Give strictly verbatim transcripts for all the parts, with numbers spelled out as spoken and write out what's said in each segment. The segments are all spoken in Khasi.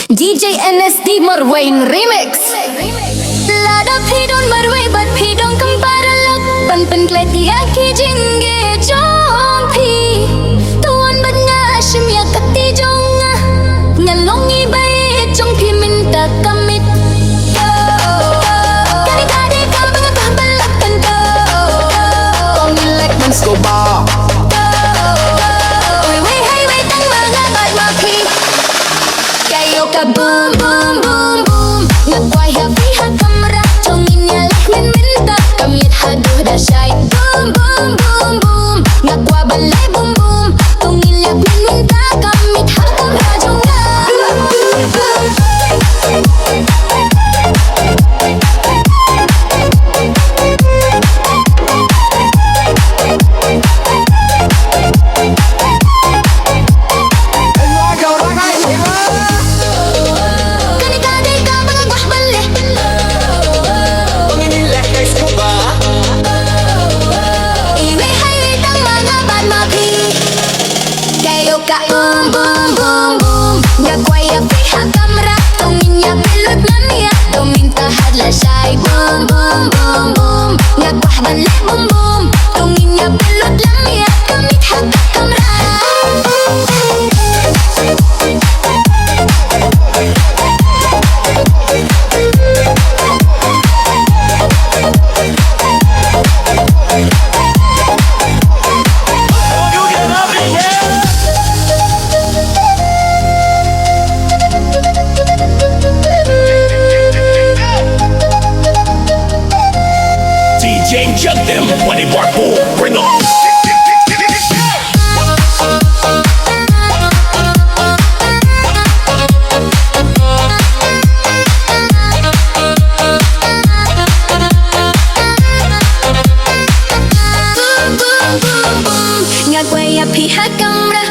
D J N S D Marwein Remix. Lada phi don marwei bad phi don kam paralok ban pynklet ïa ki jingeh jong phi. To wan bad nga shim ïa ka kti jong nga. Ngan long i baieit jong phi mynta ka miet. Kane ka dei kaba nga kwah ban leh kynta. Tony Lek Mans Koba. Wei wei hai wei tang ma nga bad ma phi. Ka ïoh ka boom boom boom boom. Nga kwah ïa phi ha kamra. To ngin ïa leh mynta ka miet haduh da shai. Boom boom boom boom. Nga kwah ban leh boom boom. To ngin ïa leh mynta ka miet ha kamra jong nga. Kane ka dei kaba nga kwah ban leh. Iwei hai wei tang ma nga bad ma phi. Ka ïoh ka boom boom boom boom. Nga kwah ïa phi ha kamra. To ngin ïa pynlut ngan ïa. To mynta had lashai boom boom boom boom. Nga kwah ban leh boom boom. To ngin ïa pynlut ngan ïa. Ka miet ha ka kamra. D J Jagdem, Money Barpo, bring on. Nga kwah ïa phi ha kamra.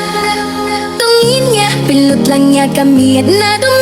To ngin ïa pynlut lang ïa ka miet na dum